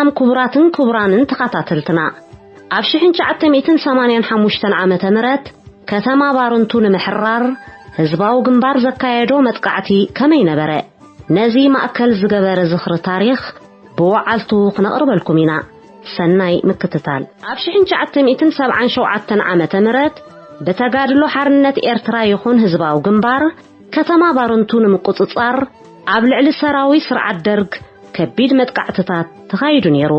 ሰላም ክቡራትን ክቡራንን ተኸታተልትና፣ ኣብ ሽሕን ትሽዓተ ሚእትን ሰማንያን ሓሙሽተን ዓመተ ምህረት ከተማ ባረንቱ ንምሕራር ህዝባዊ ግንባር ዘካየዶ መጥቃዕቲ ከመይ ነበረ? ነዚ ማእከል ዝገበረ ዝኽሪ ታሪኽ ብወዓልቱ ክነቕርበልኩም ኢና። ሰናይ ምክትታል። ኣብ ሽሕን ትሽዓተ ሚእትን ሰብዓን ሸውዓተን ዓመተ ምህረት ብተጋድሎ ሓርነት ኤርትራ ይኹን ህዝባዊ ግንባር ከተማ ባረንቱ ንምቁጽጻር ኣብ ልዕሊ ሰራዊት ስርዓት ደርግ ከቢድ መጥቃዕትታት ተኻይዱ ነይሩ።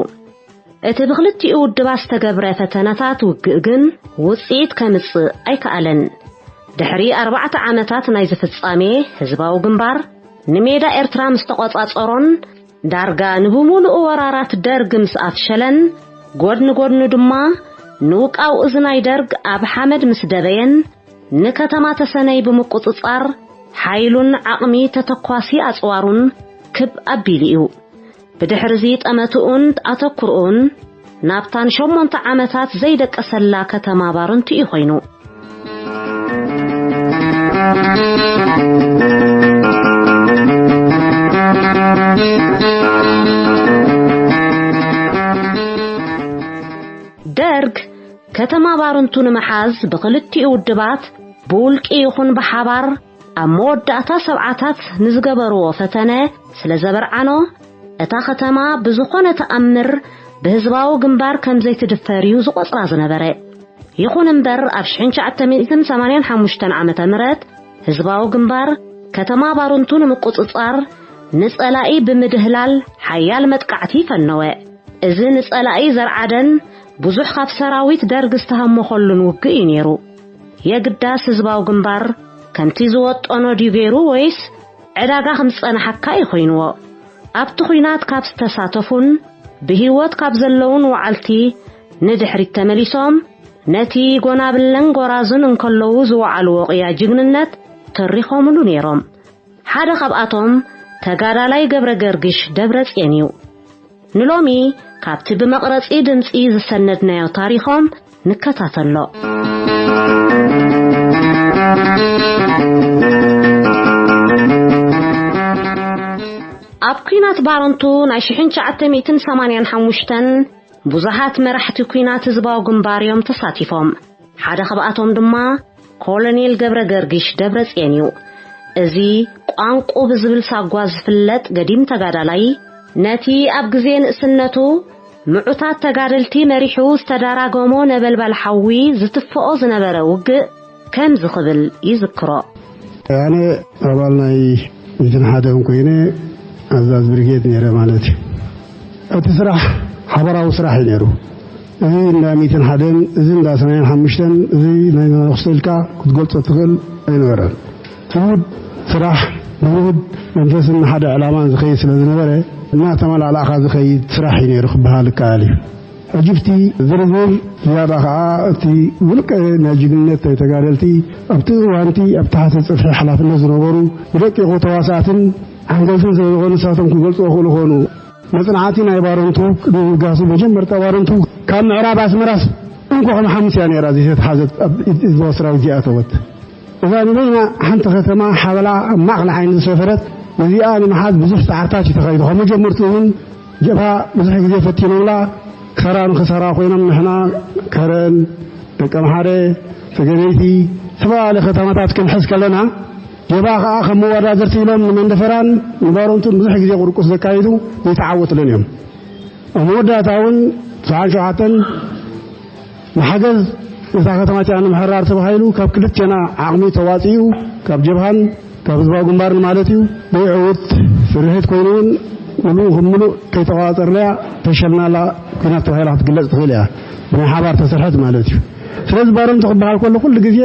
እቲ ብኽልቲኡ ውድባት ዝተገብረ ፈተነታት ውግእ ግን ውጽኢት ከምጽእ ኣይከኣለን። ድሕሪ ኣርባዕተ ዓመታት ናይዚ ፍጻሜ፣ ህዝባዊ ግንባር ንሜዳ ኤርትራ ምስ ተቖጻጸሮን ዳርጋ ንብምሉኡ ወራራት ደርግ ምስ ኣፍሸለን፣ ጎድኒ ጎድኑ ድማ ንውቃው እዚ ናይ ደርግ ኣብ ሓመድ ምስ ደበየን፣ ንከተማ ተሰነይ ብምቁጽጻር፣ ሓይሉን ዓቕሚ ተተኳሲ ኣጽዋሩን ክብ ኣቢሉ እዩ። ብድሕርዚ ጠመትኡን ኣተኩርኡን ናብታን ሸሞንተ ዓመታት ዘይደቀሰላ ከተማ ባረንቱ እዩ ኮይኑ። ደርግ ከተማ ባረንቱ ንምሓዝ ብኽልቲኡ ውድባት ብውልቂ ይኹን ብሓባር ኣብ መወዳእታ ሰብዓታት ንዝገበርዎ ፈተነ ስለ ዘበርዓኖ፣ እታ ከተማ ብዝኾነ ተኣምር ብህዝባዊ ግንባር ከም ዘይትድፈር እዩ ዝቖጽራ ዝነበረ። ይኹን እምበር፣ ኣብ ሽሕን ትሽዓተ ሚእትን ሰማንያን ሓሙሽተን ዓመተ ምህረት ህዝባዊ ግንባር ከተማ ባረንቱ ንምቁጽጻር ንጸላኢ ብምድህላል ሓያል መጥቃዕቲ ፈነወ። እዚ ንጸላኢ ዘርዓደን ብዙሕ ካብ ሰራዊት ደርግ ዝተሃመኸሉን ውግእ እዩ ነይሩ። የግዳስ ህዝባዊ ግንባር ከምቲ ዝወጠኖ ድዩ ገይሩ ወይስ ዕዳጋ ከም ዝጸንሓካ እዩ ኮይንዎ? ኣብቲ ኲናት ካብ ዝተሳተፉን ብህይወት ካብ ዘለውን ወዓልቲ ንድሕሪት ተመሊሶም ነቲ ጎናብለን ጎራዙን እንከለዉ ዝወዓልዎ ቅያ ጅግንነት ተሪኾምሉ ነይሮም። ሓደ ካብኣቶም ተጋዳላይ ገብረ ገርግሽ ደብረጽዮን እዩ። ንሎሚ ካብቲ ብመቕረጺ ድምጺ ዝሰነድናዮ ታሪኾም ንከታተሎ። ኣብ ኲናት ባረንቱ ናይ ሽሕን ትሽዓተ ሚእትን ሰማንያን ሓሙሽተን ብዙሓት መራሕቲ ኲናት ህዝባዊ ግንባር እዮም ተሳቲፎም። ሓደ ካብኣቶም ድማ ኮሎኔል ገብረ ገርግሽ ደብረጽዮን እዩ። እዚ ቋንቁ ብዝብል ሳጓ ዝፍለጥ ገዲም ተጋዳላይ፣ ነቲ ኣብ ግዜ ንእስነቱ ምዑታት ተጋደልቲ መሪሑ ዝተዳራገሞ ነበልባል ሓዊ ዝትፍኦ ዝነበረ ውግእ ከምዚ ክብል ይዝክሮ። ኣነ ኣባል ናይ ሚእትን ሓደን ኮይነ ኣዛዝ ብርጌድ ነይረ ማለት እዩ። እቲ ስራሕ ሓበራዊ ስራሕ እዩ ነይሩ። እዚ እንዳ ሚእትን ሓደን፣ እዚ እንዳ ሰማንያን ሓሙሽተን፣ እዚ ናይ መነኩሴ ኢልካ ክትገልጾ ትኽእል ኣይነበረን። ህቡብ ስራሕ፣ ብውሁድ መንፈስን ሓደ ዕላማን ዝኸይድ ስለ ዝነበረ፣ እናተመላላእካ ዝኸይድ ስራሕ እዩ ነይሩ ክበሃል ይከኣል እዩ። ሕጂ እቲ ዝርዝር ዝያዳ ኸዓ እቲ ውልቀ ናይ ጅግንነት ናይ ተጋደልቲ ኣብቲ እዋንቲ ኣብ ታሕቲ ጽፍሒ ሓላፍነት ዝነበሩ ብደቂቑ ተዋሳእትን ሓንገዝትን ስለ ዝኾኑ ንሳቶም ክገልጽዎ ይኽእሉ ይኾኑ። መጽናዕቲ ናይ ባረንቱ ንምብጋሱ መጀመርታ ባረንቱ ካብ ምዕራብ ኣስመራስ እንኮ ከም ሓሙስ እያ ነይራ ዘይተተሓዘት ኣብ ኢድ ህዝባዊ ሰራዊት ዝኣተወት። እዛ ንበይና ሓንቲ ከተማ ሓበላ ኣብ ማእኸል ዓይኒ ዝሰፈረት ነዚኣ ንምሓዝ ብዙሕ ጻዕርታት እዩ ተኻይዱ። ካብ መጀመርትኡ እውን ጀብሃ ብዙሕ ግዜ ፈቲኖምላ ክሳራ ንክሳራ ኮይኖም ንሕና ከረን፣ ደቀምሓረ፣ ሰገነይቲ፣ ዝተፈላለዩ ከተማታት ክንሕዝ ከለና ጀብሃ ከዓ ከም መወዳደርቲ ኢሎም ንመንደፈራን ንባረንቱን ብዙሕ ግዜ ቁርቁስ ዘካይዱ ዘይተዓወትለን እዮም። ኣብ መወዳእታ እውን ትስዓን ሸውዓተን ንሓገዝ ነታ ከተማ እቲኣ ንምሕራር ተባሂሉ ካብ ክልቴና ዓቕሚ ተዋፂኡ ካብ ጀብሃን ካብ ህዝባዊ ግንባርን ማለት እዩ። ዘይዕውት ስርሒት ኮይኑ እውን ምሉእ ብምሉእ ከይተቋፀርናያ ፈሸልናላ ኩናት ተባሂላ ክትግለፅ ትኽእል እያ። ብናይ ሓባር ተሰርሐት ማለት እዩ። ስለዚ ባረንቱ ክበሃል ከሎ ኩሉ ግዜ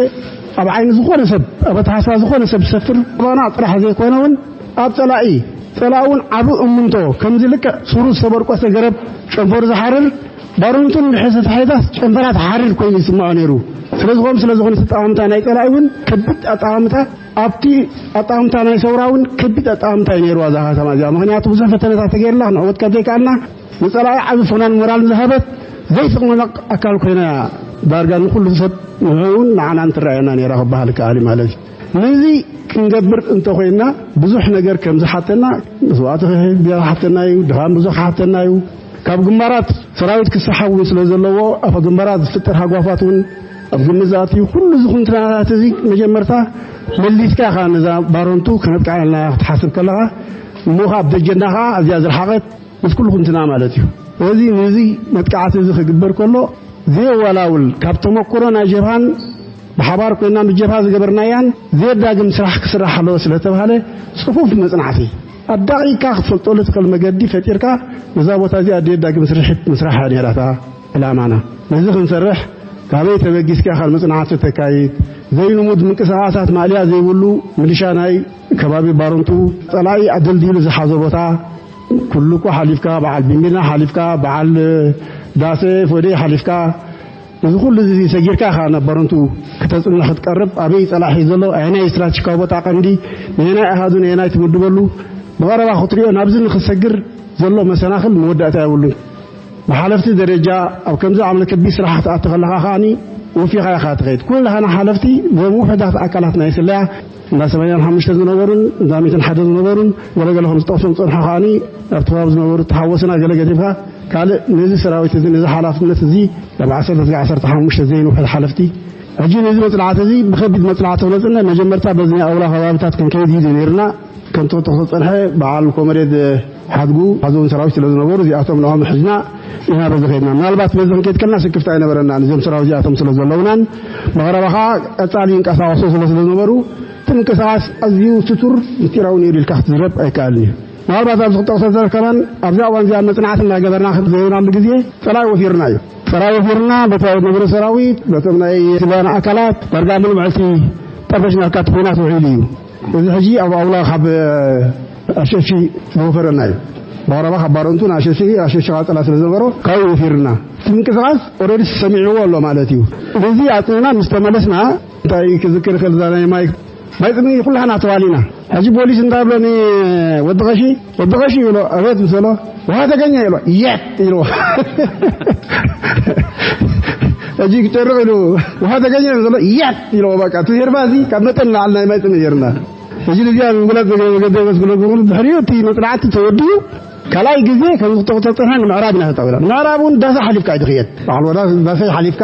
ኣብ ዓይኒ ዝኾነ ሰብ ኣብ ኣተሓሳስባ ዝኾነ ሰብ ዝሰፍር ባና ጥራሕ ዘይኮነ እውን ኣብ ፀላኢ ጸላእ እውን ዓቢ እምንቶ ከምዚ ልክዕ ሱሩ ዝተበርቆሰ ገረብ ጨንፈሩ ዝሓርር ባርንቱን ብሕሰት ሓይታት ጨንፈራት ሓርር ኮይኑ ይስምዖ ነይሩ። ስለዝኾም ስለዝኾነ ተጠቃምታ ናይ ጸላኢ እውን ከቢድ ኣጠቃምታ ኣብቲ ኣጠቃምታ ናይ ሰውራ እውን ከቢድ ኣጠቃምታ እዩ ነይሩ። እዛ ከተማ እዚኣ ምክንያቱ ብዙሕ ፈተነታት ተገይርላ ክንዕወት ካብ ዘይከኣልና ንጸላኢ ዓቢ ፍናን ሞራል ዝሃበት ዘይትቕመመቕ ኣካል ኮይና ዳርጋ ንኩሉ ሰብ ንዕኡ እውን ንዓናን ትረኣየና ነይራ ክበሃል ይከኣል እዩ ማለት እዩ። ነዚ ክንገብር እንተኾይንና ብዙሕ ነገር ከም ዝሓተና መስዋእቲ ክሓተና እዩ፣ ድኻም ብዙሕ ክሓተና እዩ። ካብ ግንባራት ሰራዊት ክሰሓብ እውን ስለ ዘለዎ፣ ኣብ ግንባራት ዝፍጠር ሃጓፋት እውን ኣብ ግምት ዝኣትዩ ኩሉ እዚ ኩንትናታት እዚ መጀመርታ መሊስካ ኢኻ ነዛ ባረንቱ ከነጥቅዓ ኢልና ክትሓስብ ከለኻ፣ እሞ ካብ ደጀና ኸዓ ኣዝያ ዝረሓቐት ምስ ኩሉ ኩንትና ማለት እዩ። ስለዚ ነዚ መጥቃዕቲ እዚ ክግበር ከሎ፣ ዘየወላውል ካብ ተመክሮ ናይ ጀብሃን ብሓባር ኮይና ምስ ጀብሃ ዝገበርናያን ዘየዳግም ስራሕ ክስራሕ ኣለዎ ስለተባሃለ፣ ጽፉፍ መጽናዕቲ ኣዳቒቕካ ክትፈልጠሉ ትኽእል መገዲ ፈጢርካ፣ ነዛ ቦታ እዚኣ ዘየዳግም ስርሒት ምስራሕ እያ ነይራታ ዕላማና። ነዚ ክንሰርሕ ካበይ ተበጊስካ ኢኻ መጽናዕቲ ተካይድ? ዘይልሙድ ምንቅስቓሳት ማእለያ ዘይብሉ ሚሊሻ ናይ ከባቢ ባረንቱ፣ ጸላኢ ኣደልዲሉ ዝሓዞ ቦታ፣ ኩሉ እኮ ሓሊፍካ፣ በዓል ቢምቢና ሓሊፍካ፣ በዓል ዳሰ ፎዴ ሓሊፍካ፣ እዚ ኩሉ እዚ ሰጊርካ ኢኻ ናብ ባረንቱ ክተጽንሕ ክትቀርብ፣ ኣበይ ጸላኢ ዘሎ፣ ኣየናይ ስትራቴጂካዊ ቦታ ቀንዲ፣ ነየናይ ኣሃዱ፣ ነየናይ ትምድበሉ፣ ብቐረባ ክትሪኦ ናብዚ ንክሰግር ዘሎ መሰናኽል መወዳእታ የብሉን። ብሓለፍቲ ደረጃ ኣብ ከምዚ ዓመት ከቢድ ስራሕ ክትኣቱ ከለኻ ከኣኒ ወፊኻ ኢኻ ትኸይድ። ኩላህና ሓለፍቲ፣ እዞም ውሑዳት ኣካላት ናይ ስለያ፣ እንዳ ሰማንያን ሓሙሽተ ዝነበሩን እንዳ ሚእትን ሓደ ዝነበሩን፣ ገለገለ ከም ዝጠቕሶም ዝጸንሑ ከኣኒ ኣብቲ ከባቢ ዝነበሩ ተሓወስና ገለ ገዲፍካ፣ ካልእ ነዚ ሰራዊት እዚ፣ ነዚ ሓላፍነት እዚ፣ ኣብ ዓሰርተ እስከ ዓሰርተ ሓሙሽተ ዘይንውሕድ ሓለፍቲ፣ ሕጂ ነዚ መጽናዕቲ እዚ ብኸቢድ መጽናዕቲ ክነጽንዕ፣ መጀመርታ በዚ ናይ ኣውላ ከባቢታት ክንከይድ እዩ ነይርና። ከምቲ ክተኽቶ ዝጸንሐ በዓል ኮመሬድ ሓድጉ፣ ሓዘውን ሰራዊት ስለ ዝነበሩ፣ እዚኣቶም ንዖም ሒዝና ኢና በዚ ከይድና። ምናልባት በዚ ክንከይድ ከለና ስክፍታ ኣይነበረናን፣ እዞም ሰራዊት እዚኣቶም ስለ ዘለውናን፣ መቕረባ ኸዓ ቀጻሊ ይንቀሳቐሱ ስለ፣ ስለ ዝነበሩ፣ እቲ ምንቅስቓስ ኣዝዩ ስቱር፣ ምስጢራዊ ነይሩ ኢልካ ክትዝረብ ኣይከኣልን እዩ። ምናልባት ኣብዚ ክጠቕሶ ዝደሊ ከማን፣ ኣብዛ እዋን እዚኣ መጽናዕቲ እናገበርና ክንዘይብናሉ ግዜ፣ ጸላኢ ወፊርና እዩ። ጸላኢ ወፊርና፣ በታ ዝነበረ ሰራዊት፣ በቶም ናይ ስለያና ኣካላት፣ ዳርጋ ሙሉእ መዓልቲ ጠፈሽ ናልካ እቲ ኲናት ውዒሉ እዩ። እዚ ሕጂ ኣብ ኣውላ ካብ ኣሸሺ ዝወፈረና እዩ። ብቐረባ ካብ ባረንቱ ንኣሸሺ፣ ኣሸሺ ቃጸላ ስለ ዝነበሮ፣ ካብኡ ወፊርና። እቲ ምንቅስቓስ ኦልሬዲ ሰሚዕዎ ኣሎ ማለት እዩ። እዚ ኣጽኒዕና ምስ ተመለስና፣ እንታይ ክዝክር ይኽእል፣ እዛ ናይ ማይ ማይ ጽምኢ ኩላህና ተዋሊና። ሕጂ ፖሊስ እንታይ ብሎ ንወዲ ቀሺ? ወዲ ቀሺ ይብሎ፣ "ኣቤት" ምስ በሎ፣ "ውሃ ተገኘ?" ይብሎ፣ "የት?" ይብሎ። ሕጂ ክጨርቕ ኢሉ፣ "ውሃ ተገኘ?" ምስ በሎ፣ "የት?" ይብሎ። በቃ፣ እቲ ሄርባ እዚ ካብ መጠን ንላዕሊ ናይ ማይ ጽምኢ ኔርና። ሕጂ ነዚኣ ንምግላጽ ዘገ-፣ መገዲ የመስግነኩም። ድሕሪኡ እቲ መጽናዕቲ ተወዲኡ፣ ካልኣይ ግዜ ከም ዝተቆጻጸርና ንምዕራብ ኢና ተጣዊና። ንምዕራብ እውን ዳሳ ሓሊፍካ እዩ ድኽየድ። በዓል ወዳ ዳሳይ ሓሊፍካ፣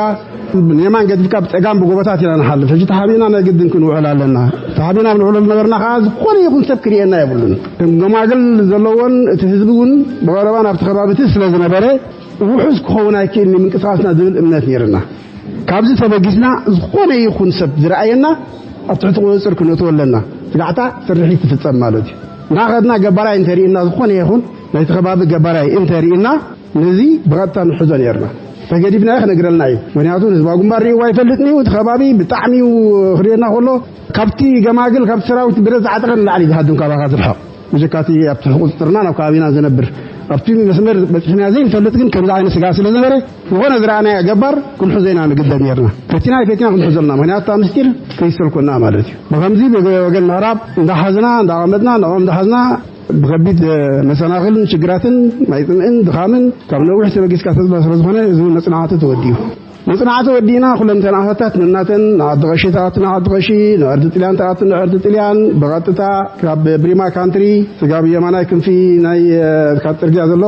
ንየማን ገዲፍካ ብጸጋም ብጎቦታት ኢና ንሓልፍ። ሕጂ ተሓቢእና ናይ ግድን ክንውዕል ኣለና። ተሓቢእና ኣብ ንውዕሎ ዝነበርና ከኣ ዝኾነ ይኹን ሰብ ክርእየና የብሉን። ገማግል ዘለዎን እቲ ህዝቢ እውን ብቐረባ ናብቲ ከባቢ እቲ ስለ ዝነበረ፣ ውሑስ ክኸውን ኣይክእልን እዩ ምንቅስቓስና ዝብል እምነት ነይርና። ካብዚ ተበጊስና ዝኾነ ይኹን ሰብ ዝረኣየና ኣብ ትሕቲ ቁጽጽር ክነእትዎ ኣለና። ስጋዕታ ስርሒት ትፍጸም ማለት እዩ። እናኸድና ገባራይ እንተሪእና፣ ዝኾነ ይኹን ናይቲ ከባቢ ገባራይ እንተሪእና፣ ነዚ ብቐጥታ ንሕዞ ነይርና። ተገዲፍናዮ ክነግረልና እዩ። ምኽንያቱ ህዝባዊ ግንባር ርእይዎ ኣይፈልጥን እዩ። እቲ ከባቢ ብጣዕሚ እዩ ክርእየና ከሎ፣ ካብቲ ገማግል፣ ካብቲ ሰራዊት ብረት ዝዓጠቐ ንላዕሊ እዩ ዝሃድም ካባኻ ዝርሕቕ። ብጀካቲ ኣብ ትሕቲ ቁጽጽርና ናብ ከባቢና ዝነብር፣ ኣብቲ መስመር በጺሕና ዘይንፈልጥ ግን ከምዚ ዓይነት ስግኣት ስለ ዝነበረ፣ ዝኾነ ዝረኣናዮ ገባር ክንሕዞ ኢና ንግደድ ነርና። ፈቲና ፈቲና ክንሕዞ ኣለና። ምኽንያቱ እታ ምስጢር ከይሰልኮና ማለት እዩ። ብኸምዚ ብወገን ምዕራብ እንዳሓዝና፣ እንዳቐመጥና፣ ንዕኦም እንዳሓዝና፣ ብኸቢድ መሰናኽልን ሽግራትን፣ ናይ ጽምእን ድኻምን ካብ ነዊሕ ተበጊስካ ተጽበ ስለ ዝኾነ፣ እዚ እውን መጽናዕቲ ተወዲኡ። መጽናዕቲ ወዲእና፣ ኩለን እተን ኣሃታት ነናተን ንዓዲ ቀሺ ተኣቱ ንዓዲ ቀሺ፣ ንዕርዲ ጥልያን ተኣቱ ንዕርዲ ጥልያን፣ ብቐጥታ ካብ ብሪማ ካንትሪ፣ ስጋብ የማናይ ክንፊ ናይ፣ እ፣ ካብ ጽርግያ ዘሎ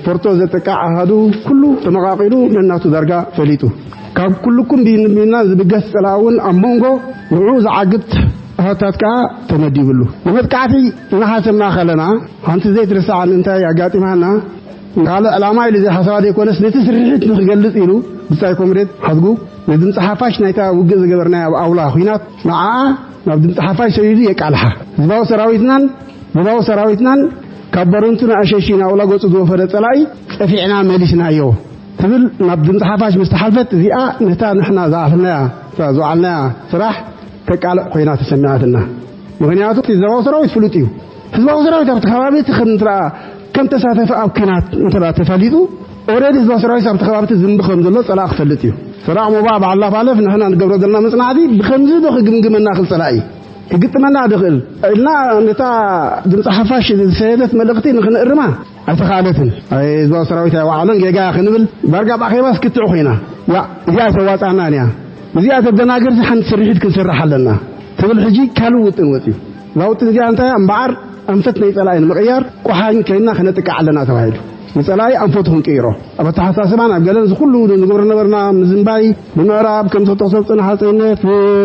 ፖርቶ ዘጥቃዕ ኣሃዱ ኩሉ ተመቓቒሉ ነናቱ ዳርጋ ፈሊጡ። ካብ ኩልኩም ብይንብይና ዝብገስ ጸላእ እውን ኣብ መንጎ ንዕኡ ዝዓግት ኣሃታት ከኣ ተመዲብሉ። ንመጥቃዕቲ እናሓሰብና ከለና፣ ሓንቲ ዘይትርሳዓኒ እንታይ ኣጋጢማና? ካልእ ዕላማ ኢሉ ዘይሓሰባ ዘይኮነስ፣ ነቲ ስርሒት ንክገልጽ ኢሉ፣ ብጻይ ኮምሬድ ሓዝጉ፣ ንድምጺ ሓፋሽ ናይታ ውግእ ዝገበርናያ ኣብ ኣውላ ኹናት፣ ንዓኣ ናብ ድምጺ ሓፋሽ ሰዲዱ የቃልሓ። ህዝባዊ ሰራዊትናን፣ ህዝባዊ ሰራዊትናን ካብ በረንቱ ንኣሸሺ ናብ ኣውላ ገጹ ዝወፈረ ጸላኢ ጸፊዕና መሊስናዮ ትብል ናብ ድምጺ ሓፋሽ ምስ ተሓልፈት፣ እዚኣ ነታ ንሕና ዝኣኽልናያ፣ እታ ዝወዓልናያ ስራሕ ተቃልዕ ኮይና ተሰሚዓትና። ምኽንያቱ እቲ ህዝባዊ ሰራዊት ፍሉጥ እዩ። ህዝባዊ ሰራዊት ኣብቲ ከባቢ እቲ ከም እንትረኣ፣ ከም ተሳተፈ ኣብ ኲናት እንተ ተፈሊጡ፣ ኦልሬዲ ህዝባዊ ሰራዊት ኣብቲ ከባቢ እቲ ዝንቢ ከም ዘሎ ጸላኢ ክፈልጥ እዩ። ሰራቕ ሞባእ በዓል ላፋለፍ ንሕና ንገብሮ ዘለና መጽናዕቲ ብኸምዚ ዶ ክግምግመና ክእል ጸላኢ? ክግጥመና ዶ ክእል? ኢልና ነታ ድምጺ ሓፋሽ ዝሰደደት መልእኽቲ ንኽንእርማ ኣይተኻእለትን። ኣይ፣ ህዝባዊ ሰራዊት ኣይወዓሎን፣ ጌጋ ክንብል ዳርጋ ኣብ ኣኼባስ ክትዕ ኮይና። ያ፣ እዚኣ ኣይተዋጽኣናን እያ። እዚኣ ተደናግርሲ ሓንቲ ስርሒት ክንሰርሕ ኣለና ትብል ሕጂ ካልእ ውጥን ወጺኡ። እዛ ውጥን እዚኣ እንታይ እያ? እምበኣር ኣንፈት ናይ ጸላኢ ንምቕያር ቁሓኝ ኮይና ክነጥቅዕ ኣለና ተባሂሉ። ንጸላኢ ኣንፈቱ ክንቅይሮ ኣብ ኣተሓሳስባን ኣብ ገለን፣ እዚ ኩሉ ንገብሮ ነበርና ምዝንባይ፣ ብምዕራብ ከም ዝተጠቕሰ ጽንሓፀይነት፣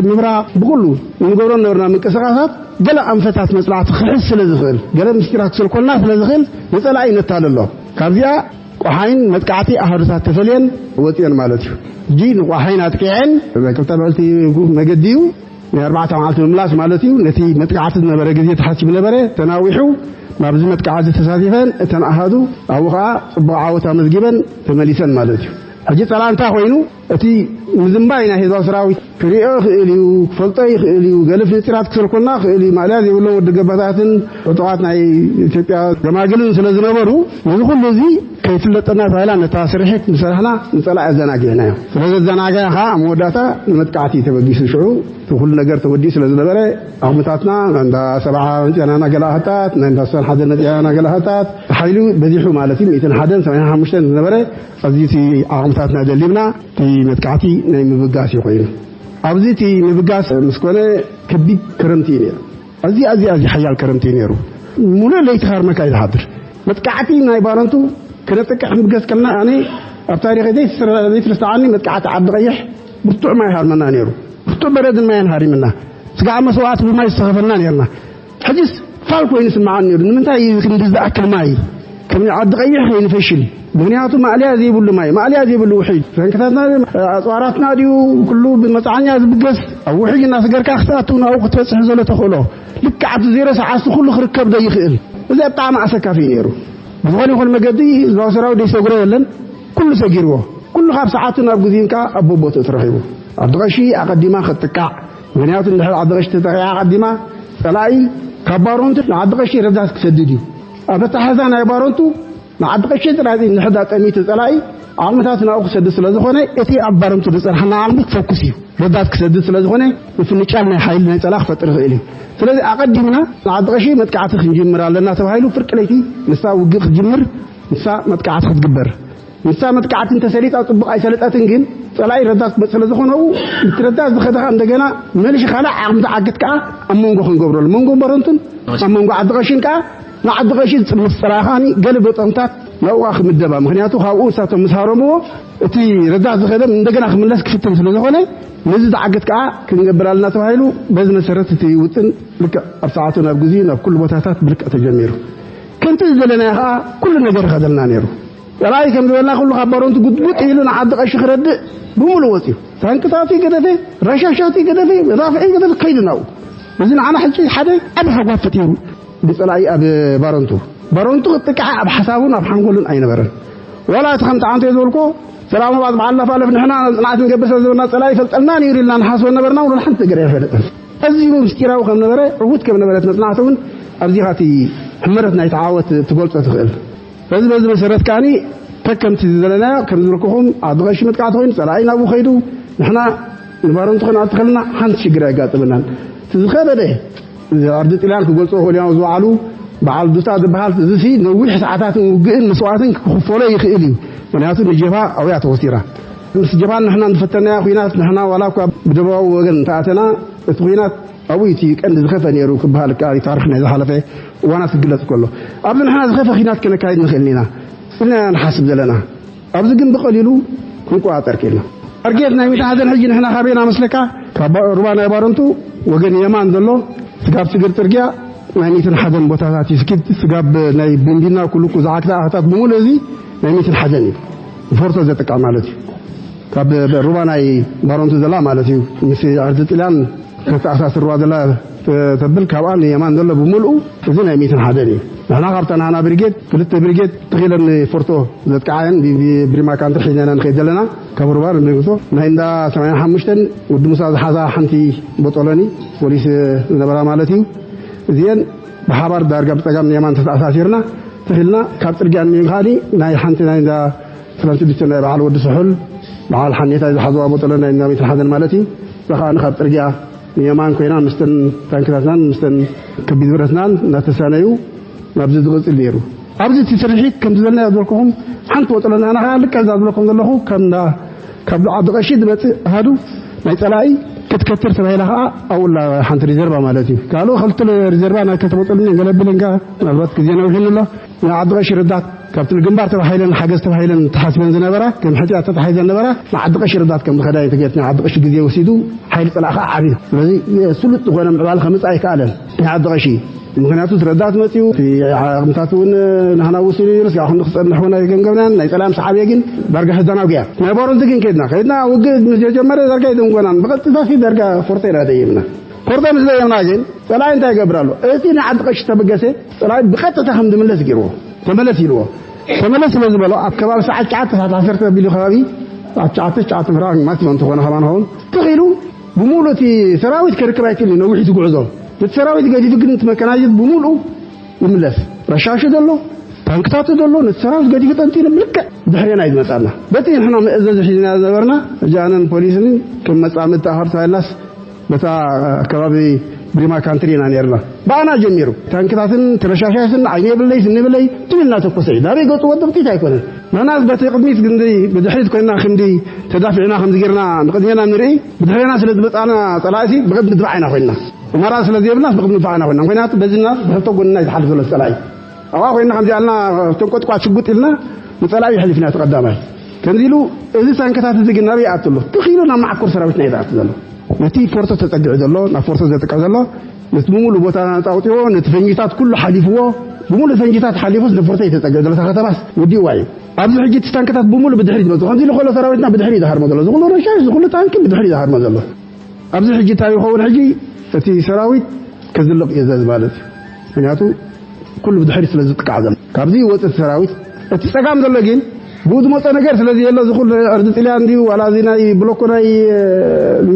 ብምብራቕ፣ ብኩሉ ንገብሮ ነበርና ምንቅስቃሳት ገለ ኣንፈታት መጽናዕቲ ክሕዝ ስለ ዝኽእል፣ ገለ ምስጢራት ክስልኮልና ስለ ዝኽእል፣ ንጸላኢ ነታልሎ። ካብዚኣ ቋሓይን መጥቃዕቲ ኣሃዱታት ተፈልየን ወፅየን ማለት እዩ። ሕጂ ንቋሓይን ኣጥቂዐን፣ ክልተ ምዕልቲ መገዲ እዩ፣ ናይ ኣርባዕተ መዓልቲ ምምላስ ማለት እዩ። ነቲ መጥቃዕቲ ዝነበረ ግዜ ተሓሲቡ ነበረ፣ ተናዊሑ። ናብዚ መጥቃዕቲ ተሳቲፈን እተን ኣሃዱ ኣብኡ ከዓ ፅቡቕ ዓወት ኣመዝጊበን ተመሊሰን ማለት እዩ። ሕጂ ፀላኢ እንታይ ኮይኑ፣ እቲ ምዝንባይ ናይ ህዝባዊ ሰራዊት ክሪኦ ይኽእል እዩ፣ ክፈልጦ ይኽእል እዩ፣ ገለ ምስጢራት ክስልኮልና ይኽእል እዩ። ማእለያ ዘይብሎም ወዲ ገባታትን ዕጡቓት ናይ ኢትዮጵያ ገማግልን ስለ ዝነበሩ፣ ነዚ ኩሉ እዚ ከይፍለጠና ተባሂላ ነታ ስርሒት ንሰራሕና ንጸላኢ ኣዘናጊዕናዮ። ስለ ዘዘናጋያ ኸዓ ኣብ መወዳእታ ንመጥቃዕቲ ተበጊሱ። ሽዑ እቲ ኩሉ ነገር ተወዲኡ ስለ ዝነበረ፣ ዓቕምታትና እንዳ ሰብዓ ኣምጺኣና ገለ ኣሃታት፣ ናይ እንዳ ስሳን ሓደን መጺኣና ገለ ኣሃታት፣ ሓይሉ በዚሑ ማለት እዩ። ሚእትን ሓደን ሰብዓን ሓሙሽተን ዝነበረ ኣብዚ እቲ ዓቕምታትና ደሊብና እቲ መጥቃዕቲ ናይ ምብጋስ እዩ ኮይኑ። ኣብዚ እቲ ምብጋስ ምስ ኮነ ከቢድ ክረምቲ እዩ ነይሩ። ኣዝዩ፣ ኣዝዩ፣ ኣዝዩ ሓያል ክረምቲ እዩ ነይሩ። ሙሉእ ለይቲ ሃርመካ እዩ ዝሓድር። መጥቃዕቲ ናይ ባረንቱ ክነጥቅዕ ክንብገስ ከለና ኣነ ኣብ ታሪኸይ ዘይትስረ-፣ ዘይትረስዓኒ መጥቃዕቲ ዓዲ ቀይሕ ብርቱዕ ማይ ሃርመና ነይሩ። ብርቱዕ በረድን ማይን ሃሪምና። ስጋዕ መስዋዕቲ ብማይ ዝተኸፈልና ነይርና። ሕጅስ ፋል ኮይኑ ይስምዓኒ ነይሩ። ንምንታይ እዩ ክንዲ ዝኣክል ማይ ከም ዓዲ ቀይሕ ከይንፈሽል? ምኽንያቱ ማእለያ ዘይብሉ ማይ፣ ማእለያ ዘይብሉ ውሒድ። ታንክታትና፣ ኣጽዋራትና ድዩ ኩሉ ብመጽዓኛ ዝብገስ? ኣብ ውሒድ እናስገርካ ክትኣቱ ናብኡ ክትበጽሕ ዘሎ ተኽእሎ። ልክዕ ኣብቲ ዜሮ ሰዓት ኩሉ ክርከብ ዶ ይኽእል? እዚ ብጣዕሚ ኣሰካፊ እዩ ነይሩ። ብዝኾነ ይኹን መገዲ ህዝባዊ ሰራዊት ዘይሰግሮ የለን። ኩሉ ሰጊርዎ። ኩሉ ካብ ሰዓቱ ናብ ግዜን ከኣ ኣብ ቦቦትኡ ተረኺቡ። ዓዲ ቀሺ ኣቐዲማ ክትጥቃዕ። ምኽንያቱ እንድሕር ዓዲ ቀሺ ተጠቂዓ ኣቐዲማ፣ ጸላኢ ካብ ባሮንቱ ንዓዲ ቀሺ ረዳት ክሰድድ እዩ። ኣብ ኣተሓሕዛ ናይ ባሮንቱ ንዓዲ ቀሺ ጥራይ እንድሕር ጠሚቱ ጸላኢ፣ ዓቕምታት ናብኡ ክሰድድ ስለ ዝኾነ፣ እቲ ኣብ ባሮንቱ ዝጸንሓና ዓቕሚ ክፈኩስ እዩ። ረዳት ክሰድድ ስለ ዝኾነ፣ ምፍንጫል ናይ ሓይሊ ናይ ጸላኢ ክፈጥር ይኽእል እዩ። ስለዚ ኣቐዲምና ንዓዲ ቀሺ መጥቃዕቲ ክንጅምር ኣለና ተባሂሉ፣ ፍርቂ ለይቲ ንሳ ውግእ ክትጅምር፣ ንሳ መጥቃዕቲ ክትግበር። ንሳ መጥቃዕቲ እንተሰሊጣ ጽቡቕ ኣይሰለጠትን፣ ግን ጸላኢ ረዳት ክመጽእ ስለ ዝኾነ፣ ኣብኡ እቲ ረዳት ዝኸደ ከኣ እንደገና መሊሹ ካልእ ዓቕሚ ዝዓግት ከኣ ኣብ መንጎ ክንገብረሉ፣ መንጎ ባረንቱን ኣብ መንጎ ዓዲ ቀሺን ከኣ ንዓዲ ቀሺ ዝጽምት ጸላኢ ከኣ ገለ ገጠምታት ናብኡ ክምደባ። ምኽንያቱ ካብኡ እሳቶም ምስ ሃረምዎ እቲ ረዳት ዝኸደ እንደገና ክምለስ ክፍትን ስለ ዝኾነ፣ ነዚ ዝዓግት ከኣ ክንገብር ኣለና ተባሂሉ፣ በዚ መሰረት እቲ ውጥን ልክዕ ኣብ ሰዓቱ ናብ ግዜኡ ናብ ኩሉ ቦታታት ብልክዕ ተጀሚሩ። ከምቲ ዝደለናዮ ከኣ ኩሉ ነገር ይኸደልና ነይሩ። ጸላኢ ከም ዝበልና ኩሉ ካብ ባረንቱ ጉጥጉጥ ኢሉ ንዓዲ ቀሺ ክረድእ ብምሉእ ወጺኡ። ታንክታት ይገደፈ፣ ረሻሻት ይገደፈ፣ መዳፍዒ ይገደፈ፣ ከይዱ ናብኡ። እዚ ንዓና ሕጂ ሓደ ዓቢ ሓጓፍ ፈጢሩ። ብጸላኢ ኣብ ባረንቱ። ባረንቱ ክጥቃዕ ኣብ ሓሳቡን ኣብ ሓንጎሉን ኣይነበረን። ዋላ እቲ ከምቲ ዓንተ ዝበልኮ፣ ሰላም ህባጥ በዓል ላፋለፍ ንሕና ጽንዓት ንገብር ስለ ዝበልና ጸላኢ ይፈልጠልና ነይሩ ኢልና ንሓስቦ ነበርና፣ ወላ ሓንቲ ነገር ኣይፈለጠን። ኣዝዩ ምስጢራዊ ከም ነበረ፣ ዕዉት ከም ነበረ እቲ መጽናዕቲ እውን ኣብዚኻ እቲ ሕመረት ናይቲ ዓወት ትገልጾ ትኽእል። በዚ፣ በዚ መሰረት ከኣኒ ከከምቲ ዝደለናዮ ከም ዝበልኩኹም ዓዲ ቀሺ መጥቃዕቲ ኮይኑ ጸላኢ ናብኡ ከይዱ፣ ንሕና ንባረንቱ ክንኣቱ ከለና ሓንቲ ሽግር ኣየጋጠመናን። እቲ ዝኸበደ፣ እዚ ዓርዲ ጥልያን ክገልጽዎ ክእሉ እዮም፣ ዝወዓሉ በዓል ዱታ ዝበሃል፣ እዚ ሲ ነዊሕ ሰዓታትን ውግእን መስዋእትን ክኽፈሎ ይኽእል እዩ። ምኽንያቱ ንጀብሃ ኣብያ ተወሲራ። ምስ ጀብሃን ንሕና ዝፈተናያ ኲናት፣ ንሕና ዋላ እኳ ብደቡባዊ ወገን እንተኣተና፣ እቲ ኲናት ኣብኡ እቲ ቀንዲ ዝኸፈ ነይሩ ክበሃል ይከኣል እዩ። ታሪኽ ናይ ዝሓለፈ እዋናት ክግለጽ ከሎ፣ ኣብዚ ንሕና ዝኸፈ ኲናት ከነካይድ ንኽእል ኢና ኢልና ንሓስብ ዘለና። ኣብዚ ግን ብቐሊሉ ክንቆጻጸር ክኢልና። ታርጌት ናይ ሚእቲ ሓደን ሕጂ ንሕና ካበይና መስለካ? ካብ ባ-፣ ሩባ ናይ ባረንቱ ወገን የማን ዘሎ ስጋብ ስግር ጽርግያ ናይ ሚእትን ሓደን ቦታታት እዩ። ስኪት ስጋብ ናይ ቢንቢና ኩሉ ኩ ዝዓግታ ኣህታት ብምሉእ እዚ ናይ ሚእትን ሓደን እዩ። ፎርቶ ዘጥቃዕ ማለት እዩ። ካብ ሩባ ናይ ባረንቱ ዘላ ማለት እዩ። ምስ ዓርዲ ጥልያን ከተኣሳስርዋ ዘላ ተ-፣ ተብል ካብኣ ንየማን ዘሎ ብምልኡ እዚ ናይ ሚእትን ሓደን እዩ። ንሕና ካብታ ናህና ብሪጌድ ክልተ ብሪጌድ ተኺለን ፎርቶ ዘጥቃዓየን ቢ-፣ ቢ-፣ ብሪማካ እንተ ሒዝና ኢና ንኸይድ ዘለና ካብ ሩባ ንብሪግቶ ናይ እንዳ ሰማንያ ሓሙሽተን ወዲ ሙሳ ዝሓዛ ሓንቲ ቦጦሎኒ ፖሊስ ዝነበራ ማለት እዩ። እዚአን ብሓባር ዳርጋ ብጸጋም ንየማን ተተኣሳሲርና ተኺልና ካብ ጽርግያ ንሚንኻኒ ናይ ሓንቲ ናይ እንዳ ሰላም ስድስተ ናይ በዓል ወዲ ስሑል፣ በዓል ሓኔታይ ዝሓዝዋ ቦጠሎ ናይ ናቤት ሓዘን ማለት እዩ። እዛ ከኣ ካብ ጽርግያ ንየማን ኮይና ምስተን ታንክታትናን ምስተን ከቢድ ብረትናን እናተሳነዩ ናብዚ ዝቕጽል ነይሩ። ኣብዚ እቲ ስርሒት ከምቲ ዘለናዮ ዝበልኩኹም ሓንቲ ቦጠሎ ንዓና ከኣ ልክዕ እዛ ዝበልኩም ዘለኹ ከም እንዳ ካብ ዓዲ ቀሺ ዝመጽእ ኣሃዱ ናይ ጸላኢ ክትከትር ተባሂላ ከዓ ኣብኡላ ሓንቲ ሪዘርቫ ማለት እዩ። ካልኦ ክልተ ሪዘርቫ ናይ ከተመፀሉኒ ገለብልን ከዓ ምናልባት ግዜ ነዊሕኒ ኣሎ። ናይ ዓዲ ቀሺ ረዳት ካብቲ ንግንባር ተባሂለን ሓገዝ ተባሂለን ተሓስበን ዝነበራ ከም ሕፅያ ተታሒዘን ነበራ። ንዓዲ ቀሺ ረዳት ከም ዝኸዳ እዩ ተገይሩ። ናይ ዓዲ ቀሺ ግዜ ወሲዱ ሓይሊ ፀላእ ከዓ ዓብዩ። ስለዚ ስሉጥ ዝኾነ ምዕባል ከምፅእ ኣይከኣለን ናይ ዓዲ ቀሺ። ምክንያቱ እቲ ረዳት መፅኡ እቲ ዓቕምታት እውን ናህና ውሱን እዩ። ስጋኹም ክፀንሕ እውን ኣይገምገምናን። ናይ ፀላም ሰዓብየ ግን ዳርጋ ህዛናጉያ ናይ ባሮንቲ ግን ከድና ከድና ውግእ ምስ ጀመረ ዳርጋ ይደንጎናን ብቐጥታ ሲ ዳርጋ ፎርተ ኢና ደየምና። ፎርተ ምስ ደየምና ግን ፀላኢ እንታይ ይገብር ኣሎ? እቲ ንዓዲ ቀሺ ተበገሰ ፀላኢ ብቐጥታ ከም ዝምለስ ገይርዎ። ተመለስ ኢልዎ። ተመለስ ስለ ዝበሎ ኣብ ከባቢ ሰዓት ትሽዓተ ሰዓት ዓሰርተ ኣቢሉ ከባቢ ኣብ ትሽዓተ ትሽዓተ ምዕራብ ማክሲመም እንተኾነ ከማን ኸውን ትኺሉ ብምሉእ እቲ ሰራዊት ከርክብ ኣይክእልን ነዊሕ ዝጉዕዞ። እቲ ሰራዊት ገዲፉ ግን እቲ መካናይዝድ ብምሉኡ ይምለስ። ረሻሹ ዘሎ ታንክታቱ ዘሎ ነቲ ሰራዊት ገዲፉ ጠንጢኑ ብልክዕ ድሕሬና እዩ ዝመፃና። በቲ ንሕና መእዘዚ ሒዝና ዝነበርና እጃነን ፖሊስን ከም መፃምድቲ ኣኸር ተባሂልናስ በታ ከባቢ ብሪማ ካንትሪ ኢና ነርና። ብኣና ጀሚሩ ታንክታትን ተረሻሻትን ዓይነ የብለይ ስኒ የብለይ ትብል እናተኮሰ እዩ ናበይ ገፁ ወዲ ብጥይት ኣይኮነን። ንሕናስ በቲ ቅድሚት ክንዲ ብድሕሪት ኮይና ክንዲ ተዳፊዕና ከምዚ ጌርና ንቅድሜና ንርኢ። ብድሕሬና ስለ ዝመፃና ፀላእሲ ብቅድሚ ድፋዕ ኢና ኮይና። እመራ ስለ ዘይብልናስ ብቅድሚ ድፋዕ ኢና ኮይና። ምክንያቱ በዚና ብሕቶ ጎንና ይዝሓልፍ ዘሎ ፀላኢ ኣብኣ ኮይና ከምዚ ኣልና ተንቆጥቋ ሽጉጥ ኢልና ንፀላኢ ይሕልፍና ተቀዳማይ ከምዚ ኢሉ። እዚ ታንክታት እዚ ግን ናበይ ይኣቱ ኣሎ? ትኺሉ ናብ ማዕኮር ሰራዊትና ይኣቱ ዘሎ። ነቲ ፖርቶ ተጸጊዑ ዘሎ ናብ ፖርቶ ዘጥቅዕ ዘሎ ነቲ ብምሉእ ቦታ ፃውጥዎ ነቲ ፈንጂታት ኩሉ ሓሊፍዎ። ብምሉእ ፈንጂታት ሓሊፉስ ንፖርቶ እዩ ተጸጊዑ ዘሎ። እታ ከተማስ ወዲእዋ እዩ። ኣብዚ ሕጂ እቲ ታንክታት ብምሉእ ብድሕሪ ዝመፁ ከምዚ ኢሉ ከሎ ሰራዊትና ብድሕሪ እዩ ዝሃርሞ ዘሎ። ዝኩሉ ረሻሽ ዝኩሉ ታንኪ ብድሕሪ እዩ ዝሃርሞ ዘሎ። ኣብዚ ሕጂ እንታይ ይኸውን ሕጂ እቲ ሰራዊት ከዝልቕ እዩ ዘዝ ማለት እዩ። ምክንያቱ ኩሉ ብድሕሪ ስለ ዝጥቃዕ ዘሎ ካብዚ ይወፅእ እቲ ሰራዊት። እቲ ፀጋም ዘሎ ግን ብኡ ዝመፀ ነገር ስለዚ የለ እዚ ኩሉ ዕርዲ ጥልያን እንዲዩ ዋላ እዚ ናይ ብሎኮ ናይ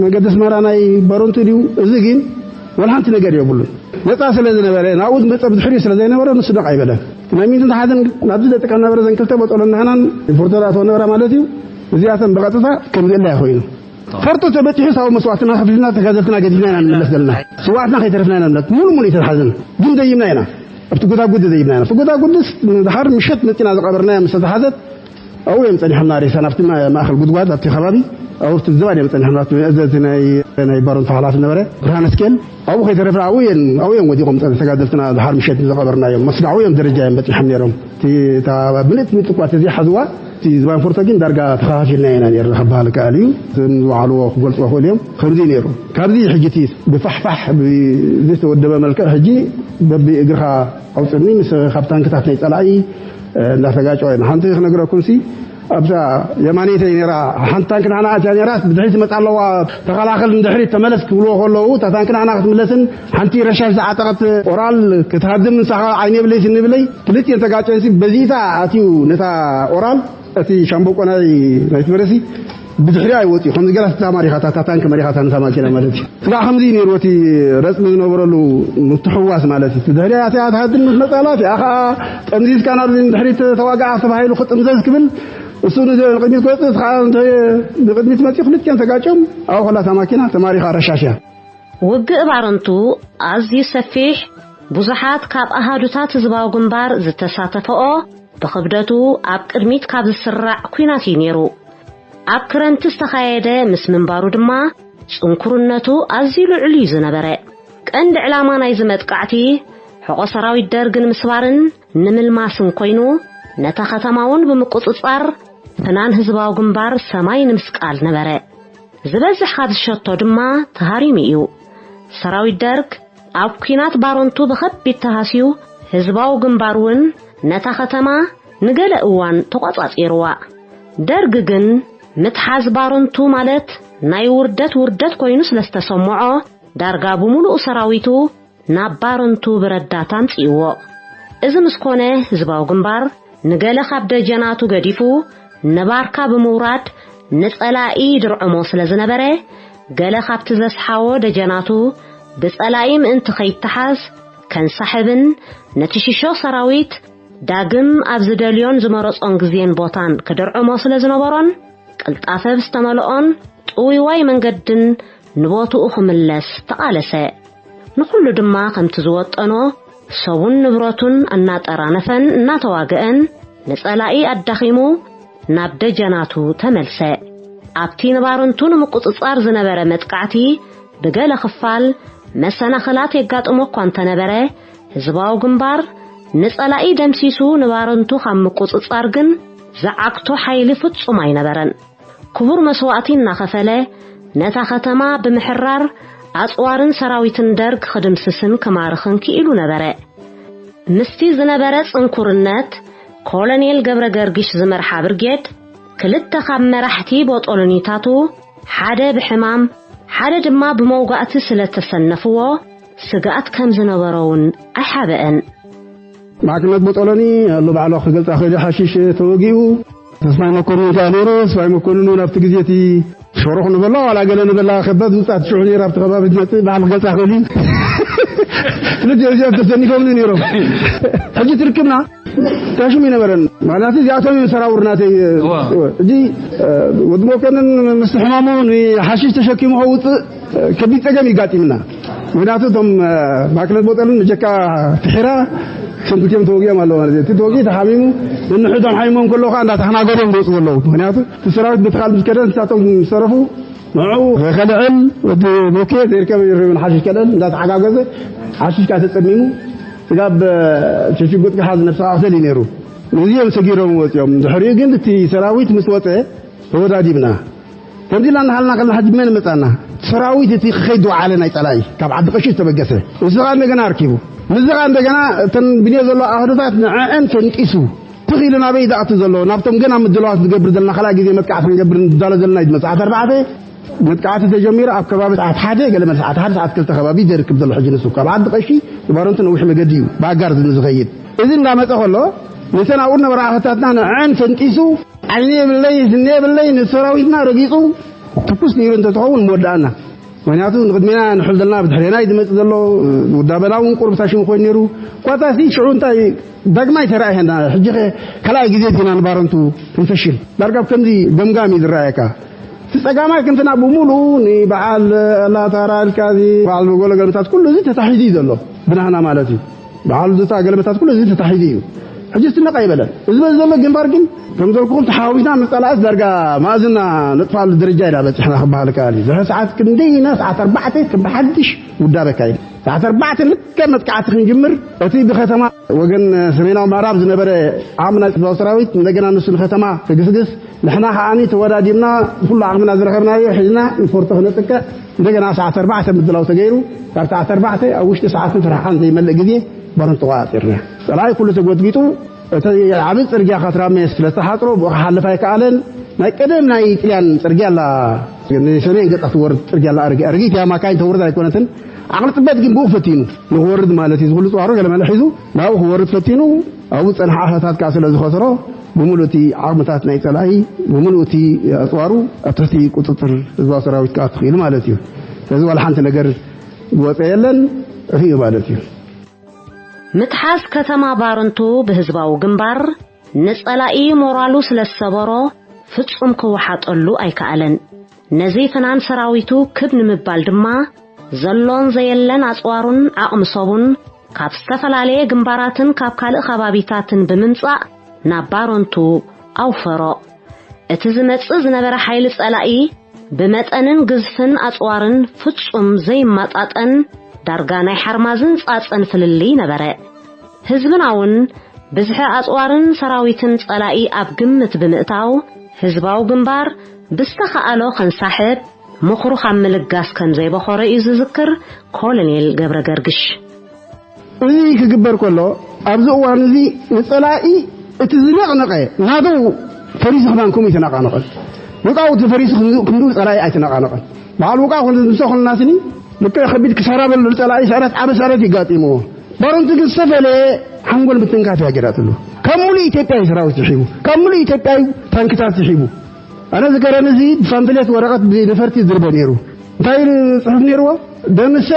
መገዲ ኣስመራ ናይ ባሮንቱ ድዩ። እዚ ግን ወላ ሓንቲ ነገር የብሉን። ነፃ ስለ ዝነበረ ናብኡ ዝመፀ ብድሕሪኡ ስለ ዘይነበረ ንሱ ደቕ ኣይበለን። ናይ ሚንትን ተሓዘን ናብዚ ደጥቃ ነበረ ዘን ክልተ መፀሎ እናህናን ፎርቶ ዝኣተወ ነበራ ማለት እዩ። እዚኣተን ብቐጥታ ከም ዝእለያ ኮይኑ ፈርጡ ተበጢሑ ሳብ መስዋዕትና ከፍልና ተጋደልትና ገዲፍና ኢና ንመለስ ዘለና። ስዋዕትና ከይተረፍና ኢና ንመለስ ሙሉ ሙሉ ይተሓዝና ግን ደይምና ኢና። ኣብቲ ጉዳጉድ ደይምና ኢና። እቲ ጉዳጉድስ ድሓር ምሸት መፂና ዝቐበርናዮ ምስ ተሓዘት ኣብኡ እዮም ፀኒሖምና ሬሳ ናብቲ ማ- ማእኸል ጉድጓድ ኣብቲ ከባቢ ኣብቲ ዝባድ እዮም ፀኒሖምና። እቲ መእዘዚ ናይ ናይ ባሮን ተሓላፊ ነበረ ብርሃነ ስኬል ኣብኡ ከይተረፍና ኣብኡ እዮም ኣብኡ እዮም ወዲቆም ፀ- ተጋደልትና ድሓር ምሸት ዝቐበርናዮም መስጋዕ ኣብኡ እዮም ደረጃ እዮም በፂሖም ነይሮም። እቲ እታ ምልእቲ ምልእቲ እኳ ተዘይሓዝዋ እቲ ዝባን ፎርቶ ግን ዳርጋ ተኸፋፊልና ኢና ነርና ክበሃል ከኣል እዩ። እቶም ዝወዓልዎ ክገልፅዎ ክእሉ እዮም። ከምዚ ነይሩ ካብዚ ሕጂ እቲ ብፋሕፋሕ ብዘይተወደበ መልክዕ ሕጂ በቢ እግርኻ ኣውፅኒ ምስ ካብ ታንክታት ናይ ፀላኢ እንዳተጋጨወ ኢና ሓንቲ ክነግረኩም ሲ ኣብዛ የማነይተይ ነራ ሓንቲ ታንክ ንዓና ኣትያ ነራ ብድሕሪት መፃ ኣለዋ ተኸላኸል ንድሕሪት ተመለስ ክብልዎ ከለዉ እታ ታንክ ንዓና ክትምለስን ሓንቲ ረሻሽ ዝዓጠቐት ኦራል ክትሃድም ንሳኻ ዓይኒ የብለይ ስኒ የብለይ ክልቲኤን ተጋጨንሲ በዚታ ኣትዩ ነታ ኦራል እቲ ሻምበቆ ናይ ናይቲ በረሲ ብድሕሪኣ ይወፅኡ ከምዚ ገላ ተማሪኻታ እታ ታንክ መሪኻታ ነታ ማኪና ማለት እዩ። ስጋዕ ከምዚ እዩ ነይሩ እቲ ረፅሚ ዝነበረሉ ምትሕዋስ ማለት እዩ። ብድሕሪኣ እቲኣ ትሃድም ምስ መፃላ እቲኣ ከዓ ጠምዚዝካ ናብ ድሕሪት ተዋጋኣ ተባሂሉ ክጥምዘዝ ክብል እሱ ንቅድሚት ክወፅእ እቲ ከዓ ንቅድሚት መፂኡ ክልቲኦም ተጋጭዮም ኣብኡ ከላ እታ ማኪና ተማሪኻ ረሻሽ እያ። ውግእ ባረንቱ ኣዝዩ ሰፊሕ ብዙሓት ካብ ኣሃዱታት ህዝባዊ ግንባር ዝተሳተፈኦ ብኽብደቱ ኣብ ቅድሚት ካብ ዝስራዕ ኲናት እዩ ነይሩ። ኣብ ክረምቲ ዝተኻየደ ምስ ምንባሩ ድማ ጽንኩርነቱ ኣዝዩ ልዑል እዩ ዝነበረ። ቀንዲ ዕላማ ናይዚ መጥቃዕቲ ሕቖ ሰራዊት ደርግ ንምስባርን ንምልማስን ኮይኑ ነታ ከተማ እውን ብምቁጽጻር ፍናን ህዝባዊ ግንባር ሰማይ ንምስቃል ነበረ። ዝበዝሕ ካብ ዝሸቶ ድማ ተሃሪሙ እዩ። ሰራዊት ደርግ ኣብ ኲናት ባረንቱ ብኸቢድ ተሃስዩ ህዝባዊ ግንባር እውን ነታ ከተማ ንገለ እዋን ተቋጻጺርዋ። ደርግ ግን ምትሓዝ ባረንቱ ማለት ናይ ውርደት ውርደት ኮይኑ ስለ ዝተሰምዖ ዳርጋ ብምሉኡ ሰራዊቱ ናብ ባረንቱ ብረዳት ኣምጺእዎ። እዚ ምስ ኮነ ህዝባዊ ግንባር ንገለ ካብ ደጀናቱ ገዲፉ ንባርካ ብምውራድ ንጸላኢ ድርዕሞ ስለ ዝነበረ ገለ ካብቲ ዘስሓቦ ደጀናቱ ብጸላኢ ምእንቲ ከይተሓዝ ከንሳሕብን ነቲ ሽሾ ሰራዊት ዳግም ኣብ ዝደልዮን ዝመረጾን ግዜን ቦታን ክድርዕሞ ስለ ዝነበሮን ቅልጣፈ ብዝተመልኦን ጥውይዋይ መንገድን ንቦትኡ ክምለስ ተቓለሰ። ንኹሉ ድማ ከምቲ ዝወጠኖ ሰቡን ንብረቱን እናጠራነፈን እናተዋግአን ንጸላኢ ኣዳኺሙ ናብ ደጀናቱ ተመልሰ። ኣብቲ ንባረንቱ ንምቁጽጻር ዝነበረ መጥቃዕቲ ብገለ ክፋል መሰናኽላት የጋጥሞ እኳ እንተነበረ፣ ህዝባዊ ግንባር ንጸላኢ ደምሲሱ ንባረንቱ ካብ ምቁጽጻር ግን ዝዓግቶ ሓይሊ ፍጹም ኣይነበረን። ክቡር መስዋእቲ እናኸፈለ ነታ ከተማ ብምሕራር ኣጽዋርን ሰራዊትን ደርግ ክድምስስን ክማርኽን ክኢሉ ነበረ። ምስቲ ዝነበረ ጽንኩርነት፣ ኮሎኔል ገብረ ገርግሽ ዝመርሓ ብርጌድ ክልተ ካብ መራሕቲ ቦጦሎኒታቱ ሓደ ብሕማም ሓደ ድማ ብመውጋእቲ ስለ ተሰነፍዎ ስግኣት ከም ዝነበሮ እውን ኣይሓበአን። ማዕክነት ቦጦሎኒ ኣሎ ባዕሎ ክገልጻ ክእል ሓሽሽ ተወጊኡ ተስፋይ መኮንን ከኣ ነይሩ። ተስፋይ መኮንን እውን ኣብቲ ግዜ እቲ ሸሮኽ ንበላ ዋላ ገለ ንበላ ከበድ ውጻት ሽዑ ነይራ ኣብቲ ከባቢ ትመጽእ ባዕሉ ክገልጻ ክእል እዩ። ክልቲኦም እዚኦም ተሰኒፎምኒ ነይሮም። ሕጂ ትርክብና ታሽሙ ይነበረን ማለት እዚኣቶም እዮም ሰራውር ናተይ። ሕጂ ወዲ መኮንን ምስ ሕማሙ ንሓሽሽ ተሸኪሙ ከውፅእ ከቢድ ፀገም ይጋጢምና። ምክንያቱ እቶም ማክለት ቦጠልን ብጀካ ትሒራ ሰንኩትዮም ተወጊኦም ኣለዎ ማለት እዩ። እቲ ተወጊ ተሓሚሙ ንንሕዶም ሓሚሞም ከለዉ ከዓ እንዳተሓናገዶም ዝወፅኡ ኣለዉ። ምክንያቱ እቲ ሰራዊት ብትኻል ምስ ከደ ንሳቶም ምስ ተረፉ ንዕኡ ከልዕል ወዲ ቦኬ ዘይርከብ ይርብን ሓሽሽ ከልዕል እንዳተሓጋገዘ ሓሽሽ ከዓ ተፀሚሙ ስጋብ ሽጉጥ ክሓዝ ነብሲ ክኣኽል እዩ ነይሩ። ነዚኦም ሰጊሮም ወፂኦም። ድሕሪኡ ግን እቲ ሰራዊት ምስ ወፀ ተወዳዲብና ከምዚ ኢልና እናሃልና ከለና ሕጂ መን መፃና? ሰራዊት እቲ ክኸይድ ዝወዓለ ናይ ፀላኢ ካብ ዓዲ ቀሺ ዝተበገሰ እዚ ከዓ እንደገና ኣርኪቡ ምስዚ ከዓ እንደገና እተን ብንዮ ዘሎ ኣህዶታት ንዐዐን ፈንጢሱ ትኽ ኢሉ ናበይ ዝኣቱ ዘሎ ናብቶም ገና ምድለዋት ዝገብር ዘለና ካልኣይ ግዜ መጥቃዕቲ ክንገብር ንዳሎ ዘለና እዩ ዝመፅእ። ሰዓት ኣርባዕተ መጥቃዕቲ ተጀሚሩ ኣብ ከባቢ ሰዓት ሓደ ገለ መለ ሰዓት ሓደ ሰዓት ክልተ ከባቢ ዘርክብ ዘሎ ሕጂ ንሱ ካብ ዓዲ ቀሺ ንባረንቱ ነዊሕ መገዲ እዩ ብኣጋር ዝኸይድ። እዚ እንዳመፀ ከሎ ነተን ኣብኡ ዝነበራ ኣህታትና ንዐን ፈንጢሱ ዓይኒ የብለይ ስኒ የብለይ ንሰራዊትና ረጊፁ ትኩስ ነይሩ እንተትኸውን መወዳእና። ምክንያቱ ንቅድሜና ንሕል ዘለና ብድሕሬና እዩ ዝመፅእ ዘሎ። ውዳበና እውን ቁሩብ ታሽሙ ኮይኑ ነይሩ። ኳታሲ ሽዑ እንታይ ዳግማይ ተረኣየና። ሕጂ ከ ካልኣይ ግዜ ዲና ንባረንቱ ክንፈሽል ዳርጋ ከምዚ ገምጋም እዩ ዝረኣየካ። እቲ ጸጋማይ ክንፍና ብምሉኡ ንበዓል ኣላታራ ኢልካ እዚ በዓል ጎለገልታት ኩሉ እዚ ተታሒዙ እዩ ዘሎ ብናህና ማለት እዩ። በዓል ዱታ ገለመታት ኩሉ እዚ ተታሒዙ እዩ። ሕጂ ስትነቕ ኣይበለን። እዚ በዚ ዘሎ ግንባር ግን ከም ዘልኩኹም ተሓዋዊስና ምስ ጸላእስ ዳርጋ ማእዝና ነጥፋሉ ደረጃ ኢና በጺሕና ክበሃል ይከኣል እዩ። ድሕሪ ሰዓት ክንደይ ኢና? ሰዓት ኣርባዕተ ከም ብሓድሽ ውዳበ ኣካይድ። ሰዓት ኣርባዕተ ልክዕ መጥቃዕቲ ክንጅምር እቲ ብከተማ ወገን ሰሜናዊ ምዕራብ ዝነበረ ዓቕምና ህዝባዊ ሰራዊት እንደገና ንሱ ንከተማ ክግስግስ ንሕና ከዓኒ ተወዳዲብና ብኩሉ ዓቕምና ዝረኸብናዮ ሒዝና ንፎርቶ ክነጥቅዕ እንደገና ሰዓት ኣርባዕተ ምድላው ተገይሩ። ካብ ሰዓት ኣርባዕተ ኣብ ውሽጢ ሰዓትን ፍርሓን ዘይመልእ ግዜ ባረንቱ ተቆጻጺርና። ጸላኢ ኩሉ ተጎጥጊጡ እቲ ዓቢ ጽርግያ ካትራሜ ስለ ዝተሓጽሮ ብኡ ክሓልፍ ኣይከኣለን። ናይ ቀደም ናይ ጥልያን ጽርግያ ኣላ ንሰሜን ገጻ ትወርድ ጽርግያ ኣላ ኣረጊ ኣረጊት እያ ማካይን ተወርድ ኣይኮነትን። ዓቕሊ ጽበት ግን ብኡ ፈቲኑ ንክወርድ ማለት እዩ። ዝኹሉ ጽዋሮ ገለ መለ ሒዙ ናብኡ ክወርድ ፈቲኑ ኣብኡ ዝጸንሓ ኣህታት ከዓ ስለ ዝኸስሮ ብምሉእ እቲ ዓቕምታት ናይ ጸላኢ ብምሉእ እቲ ኣጽዋሩ ኣብ ትሕቲ ቁጽጽር ህዝባዊ ሰራዊት ክኣቱ ክኢሉ ማለት እዩ። ስለዚ ዋላ ሓንቲ ነገር ዝወፀ የለን ርእዩ ማለት እዩ። ምትሓዝ ከተማ ባረንቱ ብህዝባዊ ግንባር ንጸላኢ ሞራሉ ስለ ዝሰበሮ ፍጹም ክወሓጠሉ ኣይከኣለን። ነዚ ፍናን ሰራዊቱ ክብ ንምባል ድማ ዘሎን ዘየለን ኣጽዋሩን ዓቕሚ ሰቡን ካብ ዝተፈላለየ ግንባራትን ካብ ካልእ ከባቢታትን ብምምጻእ ናብ ባረንቱ ኣውፈሮ። እቲ ዝመጽእ ዝነበረ ሓይሊ ጸላኢ ብመጠንን ግዝፍን ኣጽዋርን ፍጹም ዘይመጣጠን ዳርጋ ናይ ሓርማዝን ጻጸን ፍልልይ ነበረ። ህዝብና እውን ብዝሒ ኣጽዋርን ሰራዊትን ጸላኢ ኣብ ግምት ብምእታው ህዝባዊ ግንባር ብዝተኻእሎ ከንሳሕብ ምኽሩ ካብ ምልጋስ ከም ዘይበኸሮ እዩ ዝዝክር ኮሎኔል ገብረ ገርግሽ። እዚ ክግበር ከሎ ኣብዚ እዋን እዚ ንጸላኢ እቲ ዝነቕነቐ ናቱ ፈሪሱ ክማን ከምኡ ይተነቓነቐን ውቃው እቲ ፈሪሱ ክንዱ ጸላኢ ኣይተነቓነቐን። በዓል ውቃው ክንድምሶ ከለና ስኒ ልክዕ ከቢድ ክሳራ በሉ ጸላኢ ስዕረት ዓቢ ስዕረት ይጋጢምዎ። ባረንቱ ግን ዝተፈለየ ሓንጎል ምትንካፍ እያ ገይራትሉ። ካብ ሙሉእ ኢትዮጵያ እዩ ሰራዊት ዝሒቡ፣ ካብ ሙሉእ ኢትዮጵያ እዩ ታንክታት ዝሒቡ። ኣነ ዝገረኒ እዚ ብፋምፕሌት ወረቐት ብነፈርቲ ይድርቦ ነይሩ። እንታይ ኢሉ ጽሑፍ ነይርዎ? ደምሰ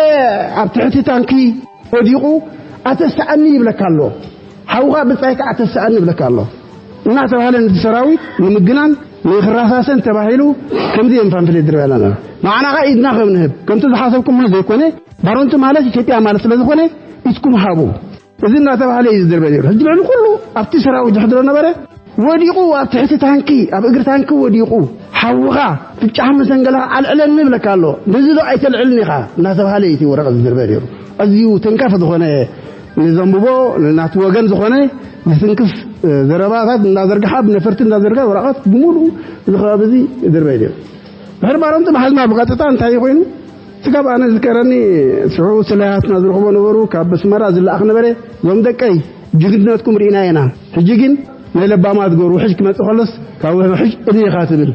ኣብ ትሕቲ ታንኪ ወዲቑ ኣተስኣኒ ይብለካ ኣሎ። ሓውኻ ብጻይካ ኣተስኣኒ ይብለካ ኣሎ። እናተባህለ ነቲ ሰራዊት ንምግናን ንክራሳሰን ተባሂሉ ከምዚ እዮም ፋምፕሌት ድርበና። ንዓና ኸኣ ኢድና ከም ንህብ ከምቲ ዝሓሰብኩምሉ ዘይኮነ ባረንቱ ማለት ኢትዮጵያ ማለት ስለ ዝኾነ ኢድኩም ሃቡ። እዚ እናተባህለ እዩ ዝድርበ ነይሩ። ሕጂ ልዕሊ ኩሉ ኣብቲ ሰራዊት ዝሕድሮ ነበረ ወዲቑ ኣብ ትሕቲ ታንኪ፣ ኣብ እግሪ ታንኪ ወዲቑ፣ ሓውኻ ብጫ መሰንገላ ኣልዕለኒ ይብለካ ኣሎ። ነዚ ዶ ኣይተልዕልን ኢኻ እናተባህለ እዩ እቲ ወረቐት ዝድርበ ነይሩ። ኣዝዩ ተንካፊ ዝኾነ፣ ንዘንብቦ፣ ናቲ ወገን ዝኾነ ዝትንክፍ ዘረባታት እንዳዘርግሓ፣ ብነፈርቲ እንዳዘርጋ ወረቐት ብምሉኡ እዚ ከባቢ እዚ ይድርበ ነይሩ። ድሕሪ ባረንቱ መሓዝና ብቐጥታ እንታይ ኮይኑ? ስጋብ ኣነ ዝከረኒ ሽዑ ስለያትና ዝረኽቦ ነበሩ፣ ካብ ኣስመራ ዝለኣኽ ነበረ። እዞም ደቀይ ጅግንነትኩም ርኢና ኢና። ሕጂ ግን ናይ ለባማት ገሩ ውሕጅ ክመጽእ ከሎስ ካብ ውሕጅ እልይ ኢኻ ትብል።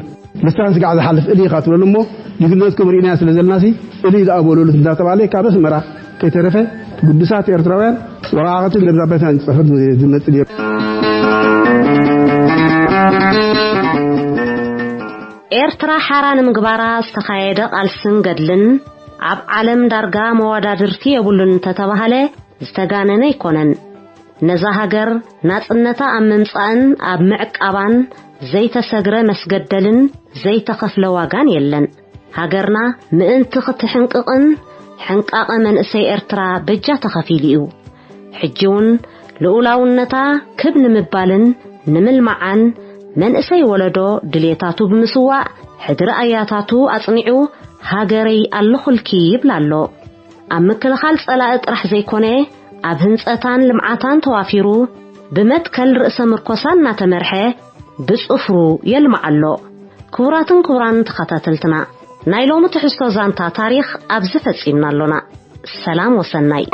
ልሳን ስጋዕ ዝሓልፍ እልይ ኢኻ ትብለሉ እሞ ጅግንነትኩም ርኢና ስለ ዘለናሲ እልይ ዝኣበሉሉ እንዳተባለ ካብ ኣስመራ ከይተረፈ ግዱሳት ኤርትራውያን ወረቓቕትን ደብዳቤታትን ጽሕፈት ዝመጽእ ነይሩ። ኤርትራ ሓራ ንምግባራ ዝተኻየደ ቃልስን ገድልን ኣብ ዓለም ዳርጋ መወዳድርቲ የብሉን እንተተባህለ ዝተጋነነ ኣይኮነን። ነዛ ሃገር ናጽነታ ኣብ ምምጻእን ኣብ ምዕቃባን ዘይተሰግረ መስገደልን ዘይተኸፍለ ዋጋን የለን። ሃገርና ምእንቲ ክትሕንቅቕን ሕንቃቐ መንእሰይ ኤርትራ በጃ ተኸፊሉ እዩ። ሕጂ እውን ልኡላውነታ ክብ ንምባልን ንምልማዓን መንእሰይ ወለዶ ድሌታቱ ብምስዋእ ሕድሪ ኣያታቱ ኣጽኒዑ ሃገረይ ኣለኹልኪ ይብል ኣሎ። ኣብ ምክልኻል ጸላኢ ጥራሕ ዘይኮነ ኣብ ህንጸታን ልምዓታን ተዋፊሩ ብመትከል ርእሰ ምርኮሳ እናተመርሐ ብጽፍሩ የልምዓ ኣሎ። ክቡራትን ክቡራን ተኸታተልትና ናይ ሎሚ ትሕዝቶ ዛንታ ታሪኽ ኣብዚ ፈጺምና ኣሎና። ሰላም ወሰናይ።